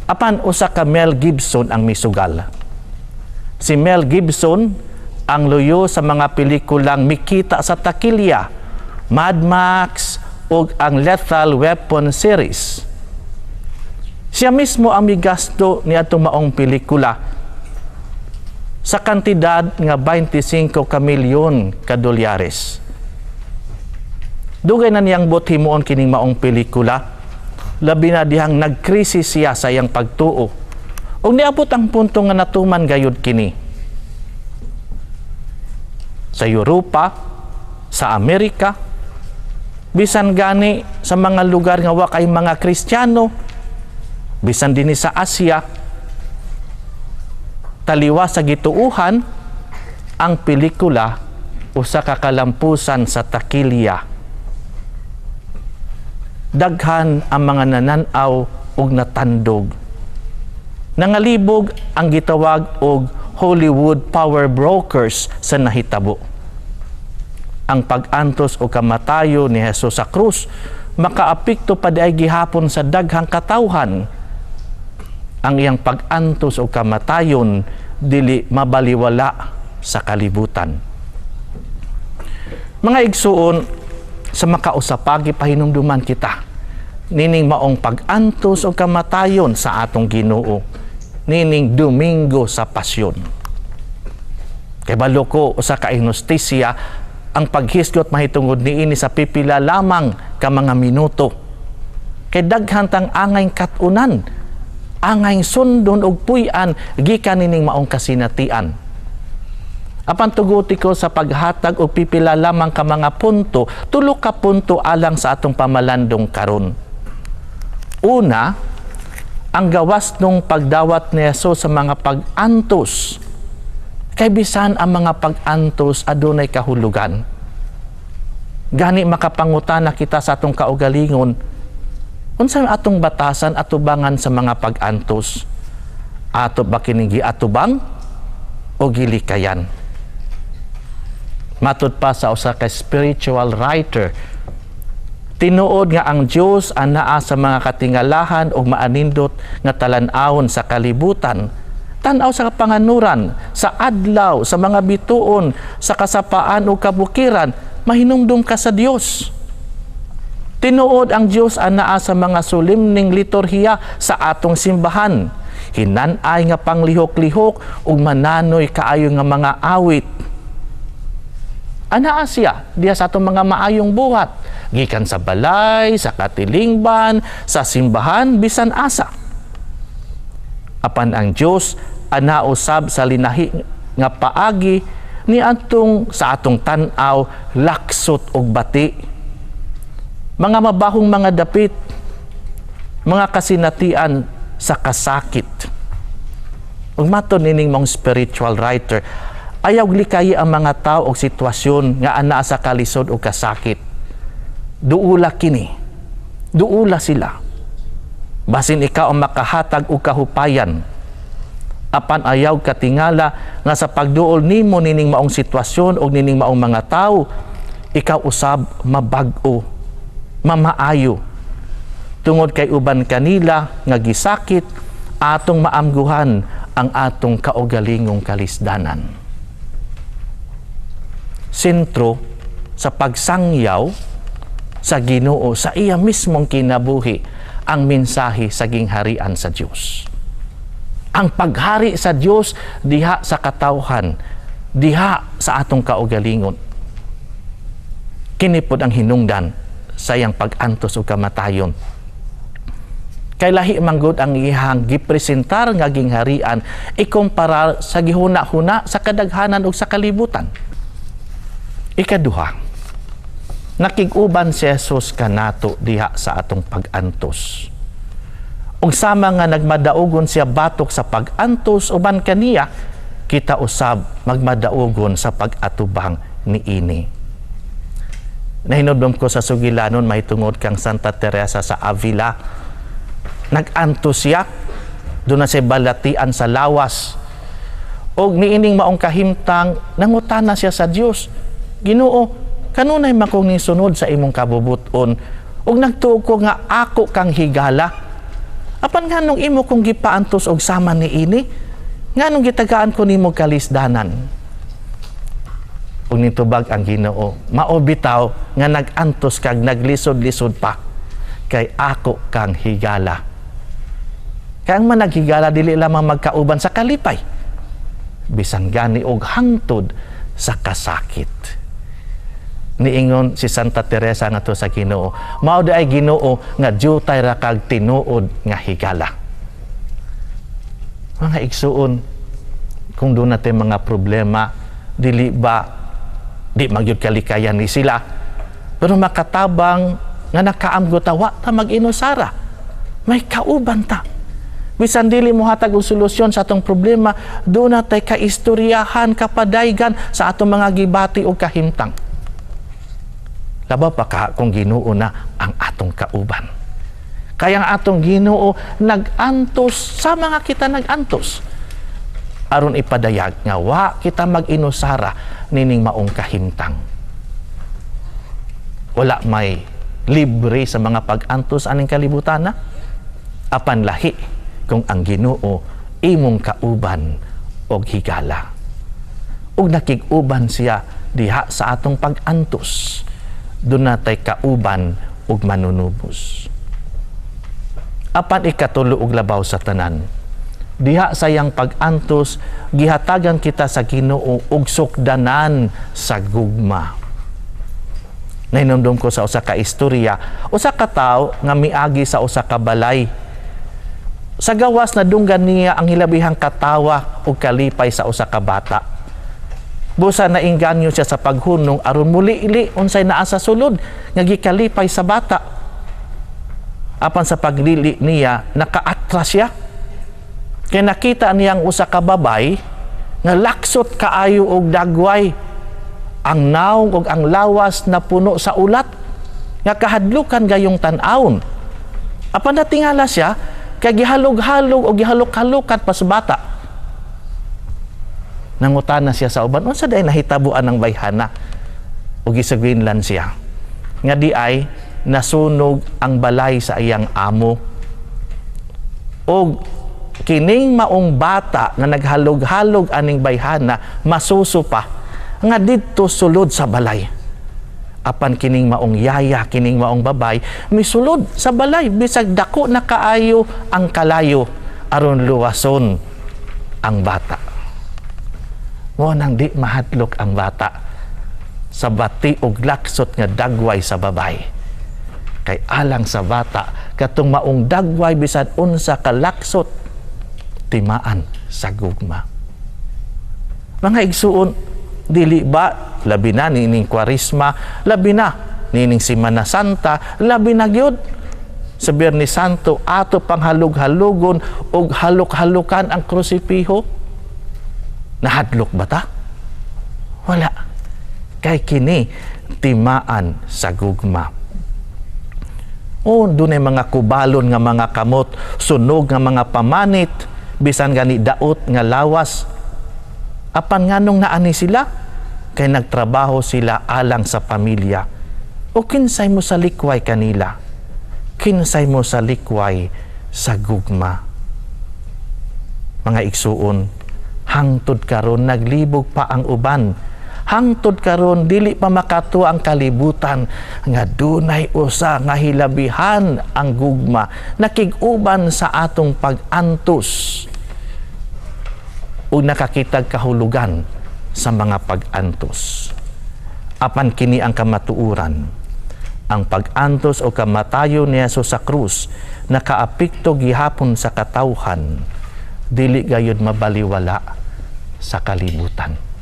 Apan usa ka Mel Gibson ang misugal. Si Mel Gibson ang luyo sa mga pelikulang mikita sa takilya, Mad Max ug ang Lethal Weapon series. Siya mismo ang migasto ni atong maong pelikula sa kantidad nga 25 ka milyon ka dolyares. Dugay na niyang buot himuon kining maong pelikula, labi na dihang nagkrisis siya sa iyang pagtuo. Ug niabot ang punto nga natuman gayud kini. Sa Europa, sa Amerika, bisan gani sa mga lugar nga wa kay mga Kristiyano, bisan dinhi sa Asia, taliwa sa gituuhan, ang pelikula usa ka kalampusan sa takilya. Daghan ang mga nanan-aw ug natandog. Nangalibog ang gitawag og Hollywood power brokers sa nahitabo. Ang pag-antos o kamatayo ni Jesus sa krus makaapekto pa diay gihapon sa daghang katawhan. Ang iyang pag-antos o kamatayon dili mabaliwala sa kalibutan. Mga igsuon, sa makausapagi pahinumduman kita nining maong pag-antos o kamatayon sa atong Ginoo nining Domingo sa Pasyon. Kay balo ko usa ka inhustisya ang paghisgot mahitungod niini sa pipila lamang ka mga minuto. Kay daghan tang angay kat-unan, angay sundon og puy-an gikan nining maong kasinatian. Apan tuguti ko sa paghatag og pipila lamang ka mga punto, tulo ka punto alang sa atong pamalandong karon. Una, ang gawas nung pagdawat ni Jesus sa mga pag-antos. Kay bisan ang mga pag-antos adunay kahulugan. Gani makapangutana kita sa atong kaugalingon, unsa atong batasan atubangan sa mga pag-antos? Ato ba kining giatubang o gilikayan? Matud pa sa usa ka spiritual writer, tinuod nga ang Dios anaa sa mga katingalahan ug maanindot nga talan-awon sa kalibutan. Tan-aw sa panganuran, sa adlaw, sa mga bituon, sa kasapaan ug kabukiran, mahinumdum ka sa Dios. Tinuod ang Dios anaa sa mga solemneng liturhiya sa atong simbahan. Hinan-ay nga panglihok-lihok ug mananoy kaayo nga mga awit. Anaa siya diha sa atong mga maayong buhat, gikan sa balay, sa katilingban, sa simbahan, bisan asa. Apan ang Dios ana usab sa linahi nga paagi ni atong sa atong tan-aw laksot og bati. Mga mabahong mga dapit, mga kasinatian sa kasakit. Ug maton nining mong spiritual writer, ayaw likayi ang mga tao og sitwasyon nga anaa sa kalisod o kasakit. Duula kini. Duula sila. Basin ikaw ang makahatag og kahupayan. Apan ayaw katingala nga sa pagduol nimo nining maong sitwasyon og nining maong mga tao, ikaw usab mabag-o, mamaayo. Tungod kay uban kanila nga gisakit, atong maamguhan ang atong kaugalingong kalisdanan. Sentro sa pagsangyaw sa Ginoo sa iya mismong kinabuhi ang mensahe sa gingharian sa Dios. Ang paghari sa Dios diha sa katawhan, diha sa atong kaugalingon. Kini pod ang hinungdan sa iyang pag-antos ug kamatayon. Kay lahi manggod ang iyang gipresentar nga gingharian ikumpara sa gihuna-huna sa kadaghanan ug sa kalibutan. Ikaduha, nakig-uban si Jesus kanato diha sa atong pag-antos. Ug sama nga nagmadaugon siya batok sa pag-antos uban kaniya, kita usab magmadaugon sa pag-atubang niini. Nahinumdum ko sa sugilanon mahitungod kang Santa Teresa sa Avila. Nag-antos siya, doon na siya balatian sa lawas. Og niining maong kahimtang, nangutana siya sa Dios. Ginoo, kanunay man kong nisunod sa imong kabubuton, ug nagtuo ko nga ako kang higala. Apan nganong imo kong gipaantos og sama niini? Nganong gitagaan ko nimo kalisdanan? Ug nitubag ang Ginoo, mao bitaw nga nag-antos kag naglisod-lisod pa, kay ako kang higala. Kay ang managhigala dili lamang magkauban sa kalipay, bisan gani og hangtod sa kasakit. Niingon si Santa Teresa ngadto sa Ginoo, mao di ay Ginoo nga diyutay ra kag tinuod nga higala. Mga igsuon, kung doon natin mga problema, dili ba di magyud kalikayan ni sila, pero makatabang nga nakaamgo ta, wa ta mag-inusara, may kauban ta. Bisan dili mo hatag og solusyon sa atong problema, doon natay kaistoryahan, kapadaygan sa atong mga gibati o kahimtang. Labaw pa ka kung Ginoo na ang atong kauban. Kaya ang atong Ginoo nag-antos sa mga kita nag-antos aron ipadayag nga wa kita mag-inusara nining maong kahimtang. Wala may libre sa mga pag-antos aning kalibutan na, apan lahi kung ang Ginoo imong kauban og higala. Ug nakig-uban siya diha sa atong pag-antos, doon natay kauban ug manunubos. Apan ikatulo og labaw sa tanan, diha sayang pag-antos gihatagan kita sa Ginoo og sukdanan sa gugma. Nahinumdum ko sa usa ka istorya, usa ka tawo nga miagi sa usa ka balay. Sa gawas nadunggan niya ang hilabihang katawa ug kalipay sa usa ka bata. Busa nainganyo siya sa paghunong aron muli-ili unsay naa sa sulod nga gikalipay sa bata. Apan sa paglili niya nakaatras siya. Kay nakita niya ang usa ka babay nga laksot kaayo og dagway. Ang naong ug ang lawas na puno sa ulat nga kahadlukan gayong tan-awon. Apan natingala siya kay gihalog-halog o gihalok-halokan pa sa bata. Nangutana siya sa uban, unsa day nahitabuan ng bayhana? O gisagwinlan siya nga di ay nasunog ang balay sa iyang amo. Og kining maong bata nga naghalog-halog aning bayhana masuso pa nga didto sulod sa balay. Apan kining maong yaya, kining maong babay misulod sa balay bisag dako na kaayo ang kalayo aron luwason ang bata. Mo nang di mahadlok ang bata sa bati og laksot nga dagway sa babay. Kay alang sa bata katong maong dagway bisan unsa ka laksot timaan sa gugma. Mga igsuon, dili ba labi na nining Kwaresma, labi na nining Semana Santa, labi na gyud sa Biyernes Santo ato panghalog-halugon og halok-halukan ang krusipiho? Nahadlok ba ta? Wala. Kay kini timaan sa gugma. O dunay mga kubalon nga mga kamot, sunog nga mga pamanit, bisan gani daot nga lawas. Apan nganong naani sila? Kay nagtrabaho sila alang sa pamilya. O kinsay mo sa likway kanila? Kinsay mo sa likway sa gugma? Mga igsuon, hangtod karon naglibog pa ang uban. Hangtod karon dili pa makatuwa ang kalibutan nga dunay usa nga hilabihan ang gugma nakig-uban sa atong pag-antos ug nakakitag kahulugan sa mga pag-antos. Apan kini ang kamatuoran, ang pag-antos o kamatayon ni Jesus sa krus nakaapekto gihapon sa katawhan, dili gayud mabaliwala sa kalibutan.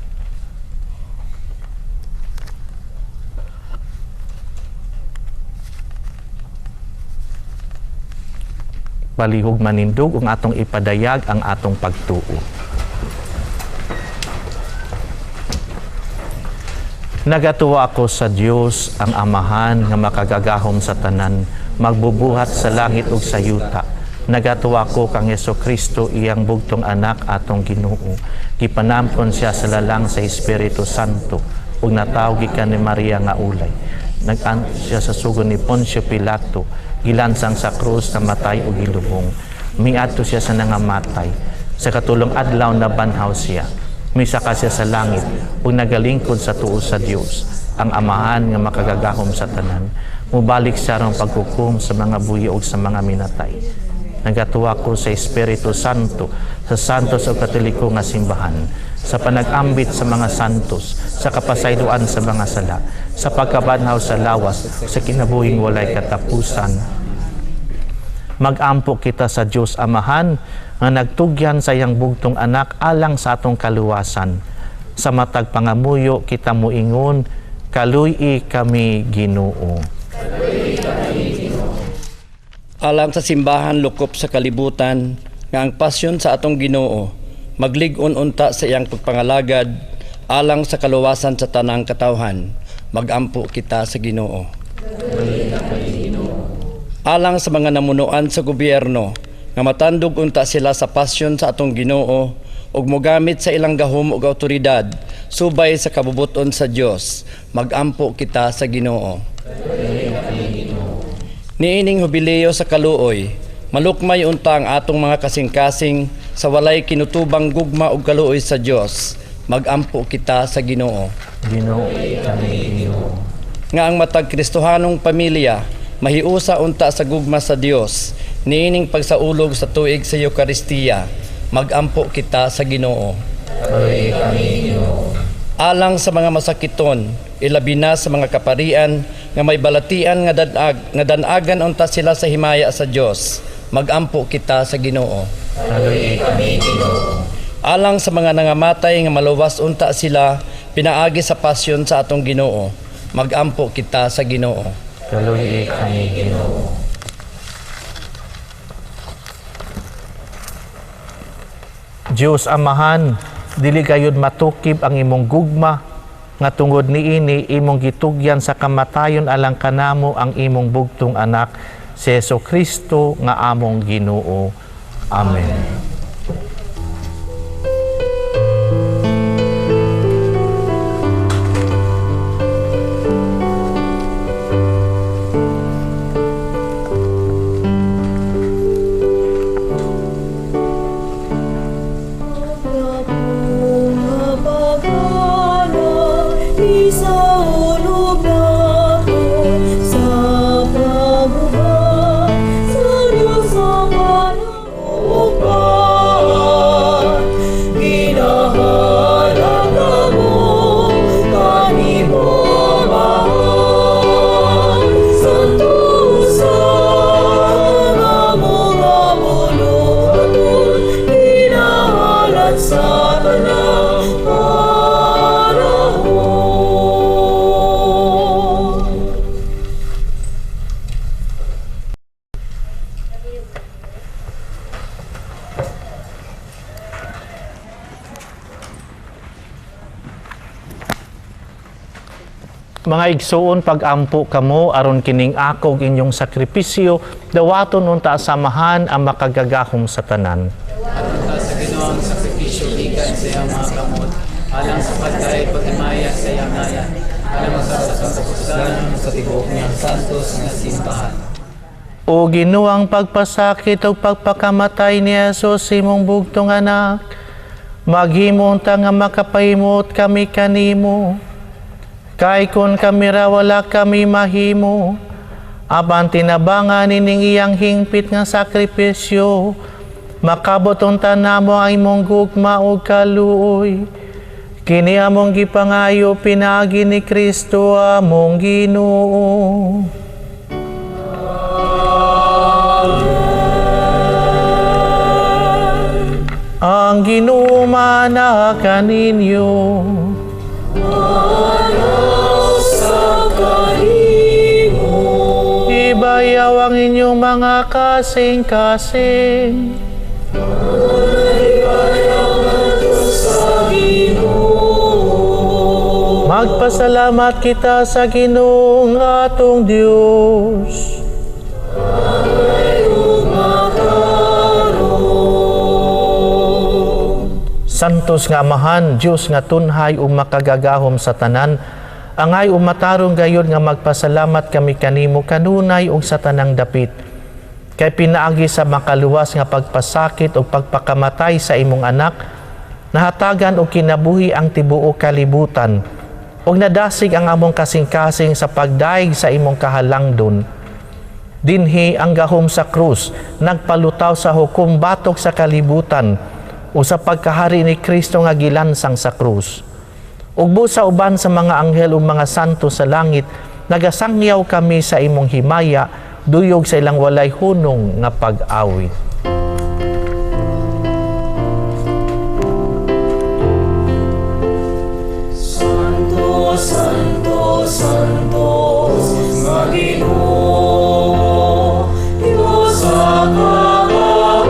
Palihog manindog ang atong ipadayag ang atong pagtuo. Nagatuwa ako sa Dios ang Amahan nga makagagahom sa tanan, magbubuhat sa langit ug sa yuta. Nagatuwa ako kang Hesukristo, iyang bugtong anak atong Ginoo. Gipanampon siya sa lalang sa Espiritu Santo ug natawo gikan ni Maria nga ulay. Nag-antos siya sa sugo ni Poncio Pilato, gilansang sa krus, namatay ug gilubong. Miadto siya sa nangamatay. Sa katulong adlaw nabanhaw siya. Misaka siya sa langit ug nagalingkod sa tuo sa Dios, ang Amahan nga makagagahom sa tanan. Mubalik siya aron paghukom sa mga buhi ug sa mga minatay. Nagatuwa ko sa Espiritu Santo, sa santos o katoliko nga simbahan, sa panag-ambit sa mga santos, sa kapasayloan sa mga sala, sa pagkabanhaw sa lawas, sa kinabuhing walay katapusan. Mag-ampo kita sa Dios Amahan nga nagtugyan sa iyang bugtong anak alang sa atong kaluwasan. Sa matag pangamuyo kita moingon, kaluy-i kami Ginoo. Alang sa simbahan lukop sa kalibutan nga ang pasyon sa atong Ginoo maglig-on unta sa iyang pagpangalagad alang sa kaluwasan sa tanang katawhan. Magampo kita sa Ginoo. Alang sa mga namunuan sa gobyerno nga matandog unta sila sa pasyon sa atong Ginoo ug mogamit sa ilang gahom ug awtoridad subay sa kabubuton sa Dios, magampo kita sa Ginoo. Niining Hubileo sa kaluoy, malukmay unta ang atong mga kasing-kasing sa walay kinutubang gugma ug kaluoy sa Dios, magampo kita sa Ginoo. Ginoo kami Ginoo. Nga ang matag Kristohanong pamilya mahiusa unta sa gugma sa Dios niining pagsaulog sa tuig sa Eukaristiya, magampo kita sa Ginoo. Kaluoy kami Ginoo. Alang sa mga masakiton, ilabi na sa mga kaparian nga may balatian nga danag nga danagan unta sila sa himaya sa Dios, magampo kita sa Ginoo. Kaluoy kami Ginoo. Alang sa mga nangamatay nga maluwas unta sila pinaagi sa pasyon sa atong Ginoo, magampo kita sa Ginoo. Kaluoy kami Ginoo. Dios Amahan, dili gayud matukib ang imong gugma nga tungod niini imong gitugyan sa kamatayon alang kanamo ang imong bugtong anak si Hesus Kristo nga among Ginoo. Amen. Mga igsuon, pag-ampo kamo aron kining ako ug inyong sakripisyo dawaton unta samahan ang makagagahom sa tanan. Unta sa Ginoo ang sakripisyo gikan sa iyang mga kamot alang sa pagkay paghimaya sa iyang ngalan, alang sa katapusan sa tibuok niyang santos nga simbahan. O Ginoo, ang pagpasakit ug pagpakamatay ni Jesus imong bugtong anak, maghimo unta nga makapahimot kami kanimo. Kay kun kami ra wala kami mahimo, apan tinabangan ining iyang hingpit nga sakripisyo, makabot unta namo ang imong gugma ug kaluoy. Kini among gipangayo pinaagi ni Kristo among Ginoo. Amen. Ang Ginoo mana kaninyo. Ibayaw ang inyong mga kasing-kasing. Magpasalamat kita sa Ginoong atong Diyos. Santos nga Amahan, Diyos nga tunhay ug makagagahom sa tanan, angay umatarong gayud nga magpasalamat kami kanimo kanunay ug sa tanang dapit. Kay pinaagi sa makaluwas nga pagpasakit ug pagpakamatay sa imong anak, nahatagan og kinabuhi ang tibuok kalibutan, ug nadasig ang among kasing-kasing sa pagdaig sa imong kahalangdon. Dinhi ang gahom sa krus, nagpalutaw sa hukom batok sa kalibutan, o sa pagkahari ni Kristo nga gilansang sa krus. Ugbo sa uban sa mga anghel ug mga santo sa langit, nagasangyaw kami sa imong himaya, duyog sa ilang walay hunong nga pag-awit. Santo, Santo, Santo, nga Ginoo, Dios sa kagahuman,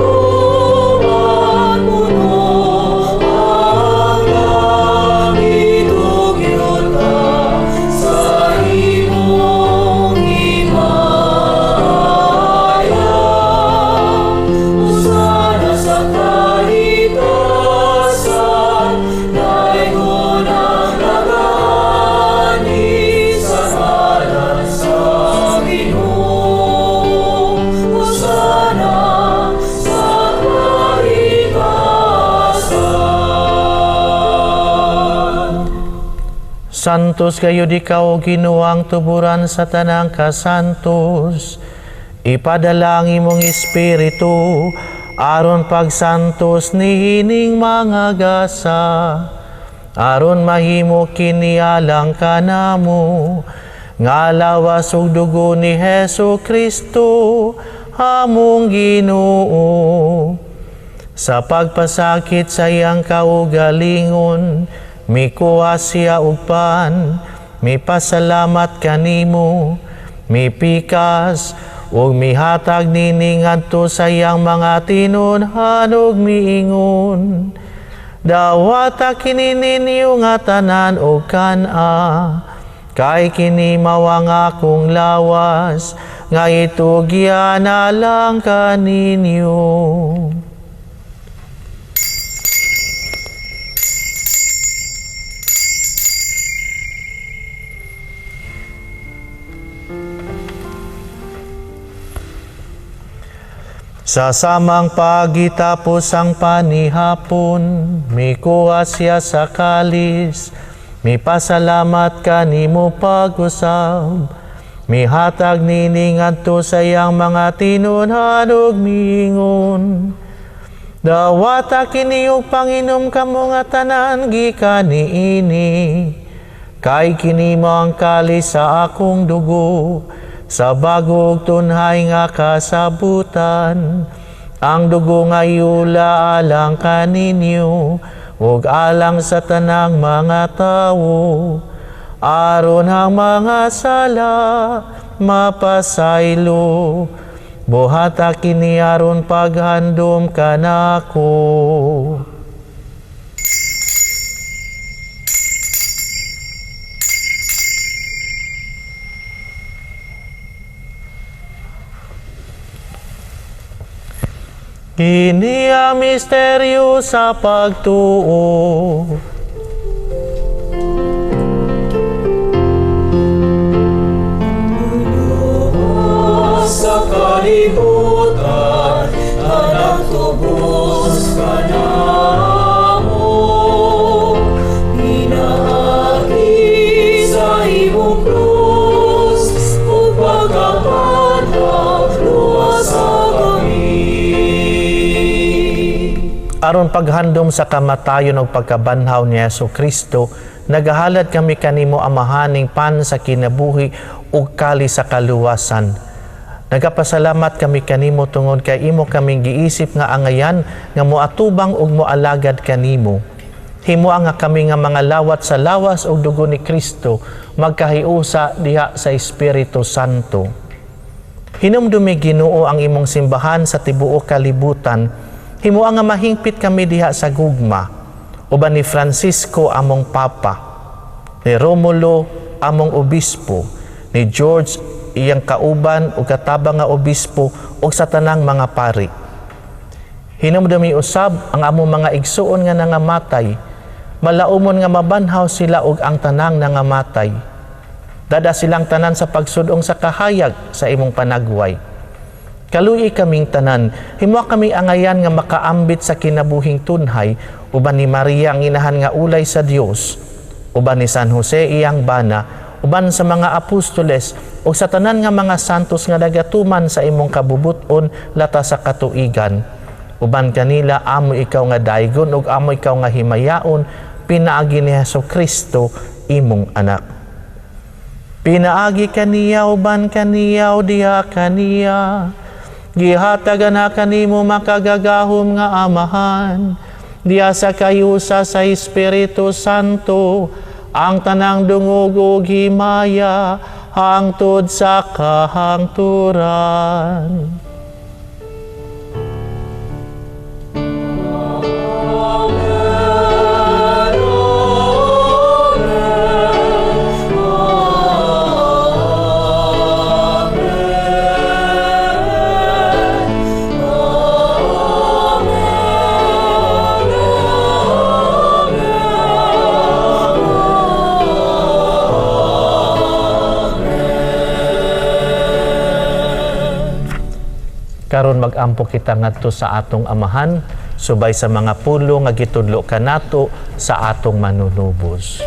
puno ang langit ug yuta sa imong himaya. Santos gayud ikaw, Ginoo, ang tuburan sa tanang kasantos. Ipadala ang imong Espiritu aron pagsantos niining mga gasa, aron mahimo kini alang kanamo nga lawas ug dugo ni Hesus Kristo among Ginoo. Sa pagpasakit sa iyang kaugalingon, mikuha siya og pan, mipasalamat kanimo, mipikas ug mihatag nini ngadto sa iyang mga tinun-an ug miingon: "Dawata kini ninyo nga tanan og kan-a, kay kini mao ang akong lawas nga itugyan alang kaninyo." Sa samang pagitapos ang panihapon, mikuha siya sa kalis, mipasalamat kanimo pag-usab, mihatag nini ngadto sa iyang mga tinun-an ug miingon: "Dawata kini ug panginom kamo nga tanan gikan niini, kay kini mao ang kalis sa akong dugo, sa bago ug tunhay nga kasabutan, ang dugo nga iula alang kaninyo ug alang sa tanang mga tawo, aron ang mga sala mapasaylo. Buhata kini aron paghandom kanako." Kini ang misteryo sa pagtuo. Sa kalibutan, anak tubos ka namo, pinaagi sa imong krus, ug pagkabanhaw, luwasa kami. Aron paghandom sa kamatayon ug pagkabanhaw ni Hesus Kristo, nagahalad kami kanimo, Amahaning pan sa kinabuhi ug kalis sa kaluwasan. Nagapasalamat kami kanimo tungod kay imo kaming giisip nga angayan nga moatubang ug moalagad kanimo. Himoa nga kami nga mga lawat sa lawas ug dugo ni Kristo magkahiusa diha sa Espiritu Santo. Hinumdumi, Ginoo, ang imong simbahan sa tibuok kalibutan. Himoa nga mahingpit kami diha sa gugma, uban ni Francisco among Papa, ni Romulo among Obispo, ni George iyang kauban ug katabang nga obispo ug sa tanang mga pari. Hinumdumi usab ang among mga igsuon nga nangamatay, malaumon nga mabanhaw sila ug ang tanang nangamatay. Dada silang tanan sa pagsudong sa kahayag sa imong panagway. Kaluyi kaming tanan, himoa kami angayan nga makaambit sa kinabuhing tunhay, uban ni Maria ang inahan nga ulay sa Dios, uban ni San Jose iyang bana, uban sa mga apostoles ug sa tanan nga mga santos nga nagatuman sa imong kabubuton lata sa katuigan. Uban kanila amo ikaw nga daygon ug amo ikaw nga himayaon, pinaagi ni Hesus Kristo imong anak. Pinaagi kaniya, uban kaniya, diha kaniya, gihatagan na kanimo makagagahom nga Amahan, diha sa kayusa sa Espiritu Santo, ang tanang dungog ug himaya hangtod sa kahangturan. Karon magampo kita ngadto sa atong Amahan, subay sa mga pulo nga gitudlo kanato sa atong manunubos.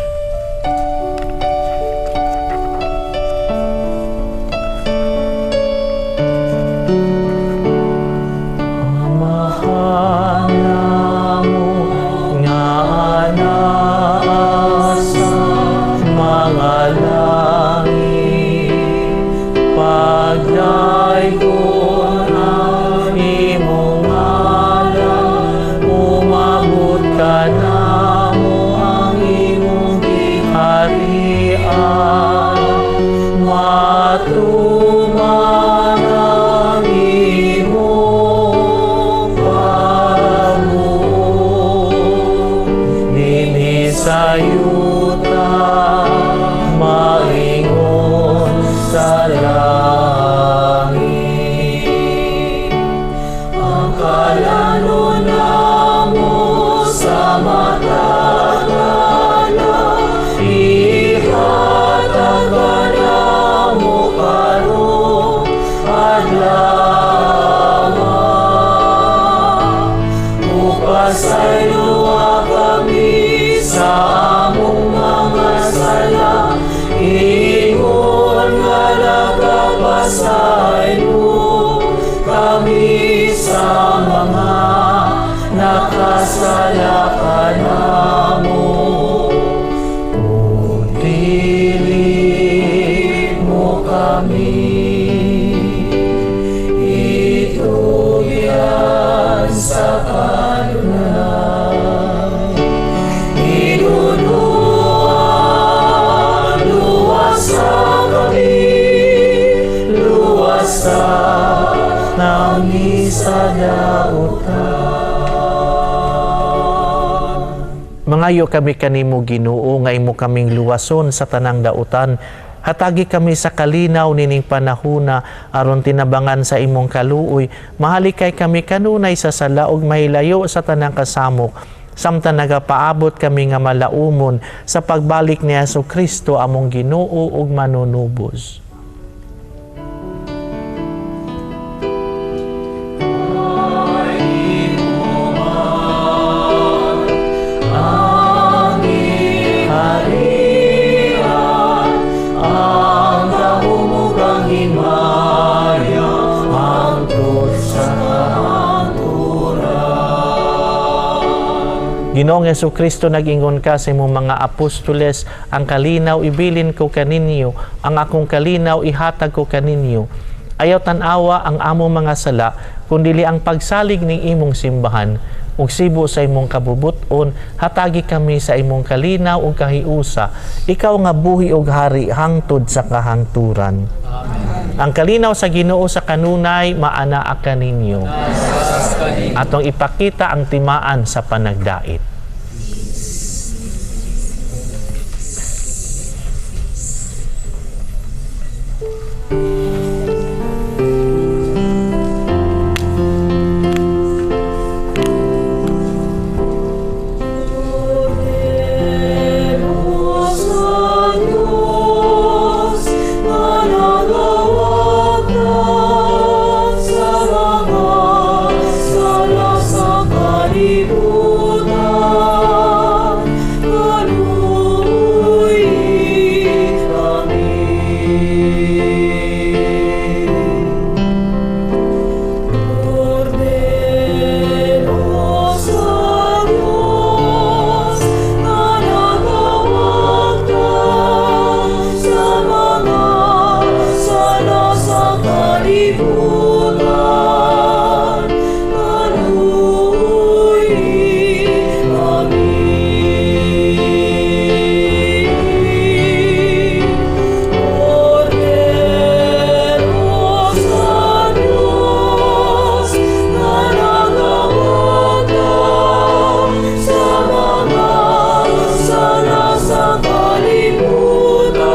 Dalaygon ang imong ngalan, umabot kanamo ang imong gingharian, matuman ang imong pamuot dinhi sa yuta, maingon sa langit. Ang kalanon namo sa matag adlaw, ihatag kanamo karong adlaw. Upasayloa kami sa among mga sala, ingon nga nagapasaylo kami sa mga nakasala kanamo. Ug dili mo kami itugyan sa kanunay, hinunoang luwasa kami, luwasa kami sa dautan. Mangayo kami kanimo, Ginoo, nga imo kaming luwason sa tanang dautan. Hatagi kami sa kalinaw nining panahuna aron tinabangan sa imong kaluoy, mahalikay kami kanunay sa sala ug mahilayo sa tanang kasamok, samtang nagapaabot kami nga malaumon sa pagbalik ni Hesus Kristo among Ginoo ug manunubos. Ang gingharian, ang gahom ug ang himaya, hangtod sa kahangturan. Ginoong Hesus Kristo, nag-ingon ka sa imong mga apostoles, ang kalinaw ibilin ko kaninyo, ang akong kalinaw ihatag ko kaninyo. Ayaw tan-awa ang among mga sala, kundili ang pagsalig ning imong simbahan. Ug sibo sa imong kabubuton, hatagi kami sa imong kalinaw ug kahiusa. Ikaw nga buhi ug hari hangtod sa kahangturan. Amen. Ang kalinaw sa Ginoo sa kanunay maanaa kaninyo. Atong ipakita ang timaan sa panagdait. Sa Diyos nga nagawagtang sa mga sala sa kalibutan, kaluoyi kami. Kordero sa Diyos nga nagawagtang sa mga sala sa kalibutan, kaluoyi kami. Kordero sa Diyos nga nagawagtang sa mga sala sa kalibutan,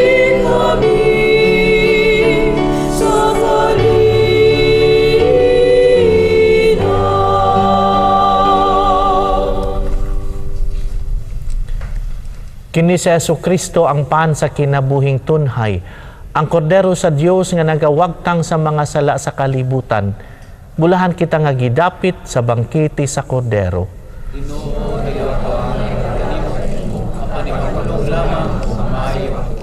hatagi kami sa kalinaw. Kini si Hesus Kristo ang pan sa kinabuhing tunhay, ang kordero sa Dios nga nagawagtang sa mga sala sa kalibutan. Bulahan kita nga gidapit sa bangkete sa kordero. Ginoo, ayaw ko ang kanimo, apan ipatulong lamang sa maayo ako.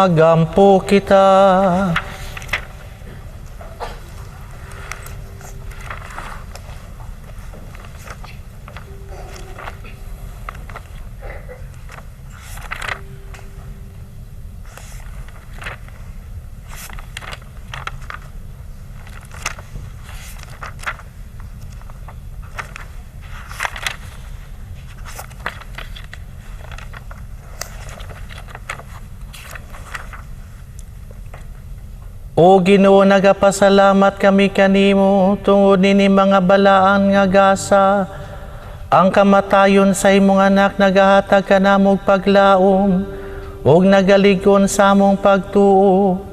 Magampo kita. O Ginoo, nagapasalamat kami kanimo tungod nini mga balaan nga gasa. Ang kamatayon sa imong anak nagahatag kanamog paglaom ug nagalig-on sa among pagtuo.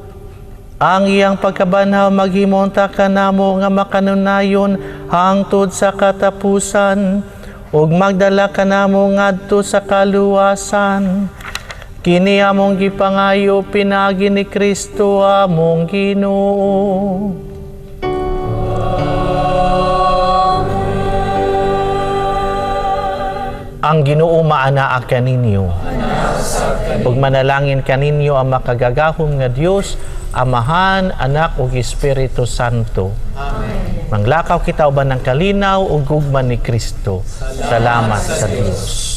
Ang iyang pagkabanhaw maghimo unta kanamo nga makanunayon hangtod sa katapusan ug magdala kanamo ngadto sa kaluwasan. Kini among gipangayo pinaagi ni Kristo among Ginoo. Ang Ginoo maanaa kaninyo. Ug manalangin kaninyo ang makagagahom nga Dios, Amahan, Anak ug Espiritu Santo. Amen. Manglakaw kita uban ng kalinaw ug gugma ni Kristo. Salamat sa Dios.